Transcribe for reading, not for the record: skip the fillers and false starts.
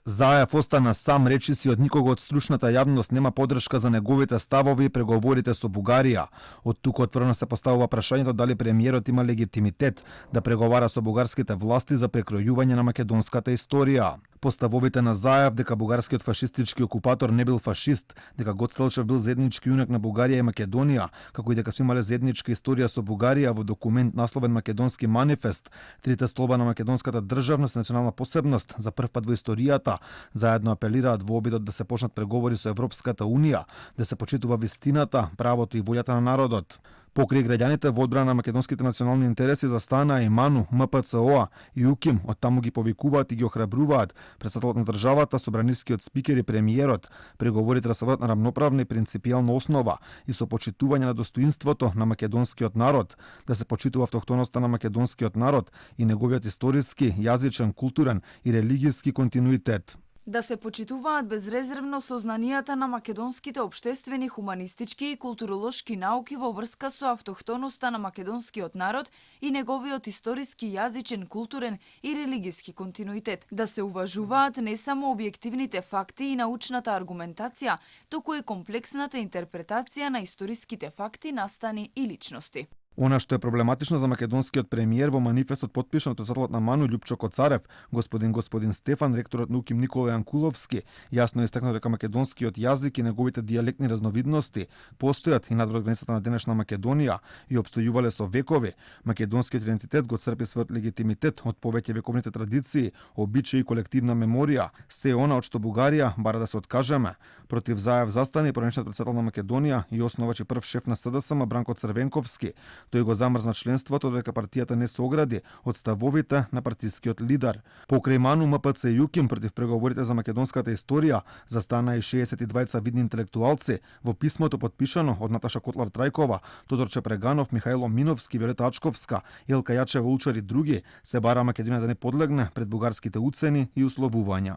Заев остана сам, речи си од никого од стручната јавност нема поддршка за неговите ставови и преговорите со Бугарија. Од тука отворено се поставува прашањето дали премиерот има легитимитет да преговара со бугарските власти за прекројување на македонската историја. Поставовите на Заев дека бугарскиот фашистички окупатор не бил фашист, дека Гоце Делчев бил заеднички јунак на Бугарија и Македонија, како и дека сме имале заедничка историја со Бугарија во документ насловен Македонски манифест, трите столба на македонската државност и национална посебност за прв пат во историјата, заедно апелираат во обидот да се почнат преговори со Европската унија, да се почитува вистината, правото и волјата на народот. Покрај граѓаните во одбрана на македонските национални интереси застанаа и МАНУ, МПЦО и УКИМ, од таму ги повикуваат и ги охрабруваат председателот на државата, собранискиот спикер и премиерот. Преговорите се водат на рамноправна и принципијална основа и со почитување на достоинството на македонскиот народ, да се почитува автохтоноста на македонскиот народ и неговиот историски, јазичен, културен и религијски континуитет. Да се почитуваат безрезервно сознанијата на македонските општествени, хуманистички и културолошки науки во врска со автохтоноста на македонскиот народ и неговиот историски, јазичен, културен и религијски континуитет. Да се уважуваат не само објективните факти и научната аргументација, туку и комплексната интерпретација на историските факти, настани и личности. Она што е проблематично за македонскиот премиер во манифестот потпишан од председателот на МАНУ Љупчо Коцарев, господин Стефан, ректорот на УКИМ Никола Јанкуловски, јасно истакна дека македонскиот јазик и неговите дијалектни разновидности постојат и надвор границата на денешна Македонија и обстојувале со векови. Македонскиот идентитет го црпи својот легитимитет од повеќе вековните традиции, обичаи и колективна меморија. Се она од што Бугарија бара да се откажеме. Против Заев застане и поранешниот председател на Македонија и основач и прв шеф на СДСМ Бранко Црвенковски. Тој го замрзна членството додека партијата не се огради од ставовите на партискиот лидер. Покрај МАНУ, МПЦ и ЮКИМ против преговорите за македонската историја застана и 62 видни интелектуалци. Во писмото потпишано од Наташа Котлар Трајкова, Тодор Чепреганов, Михајло Миновски, Виолета Ачковска, Елка Јачева Улчар и други се бара Македонија да не подлегне пред бугарските уцени и условувања.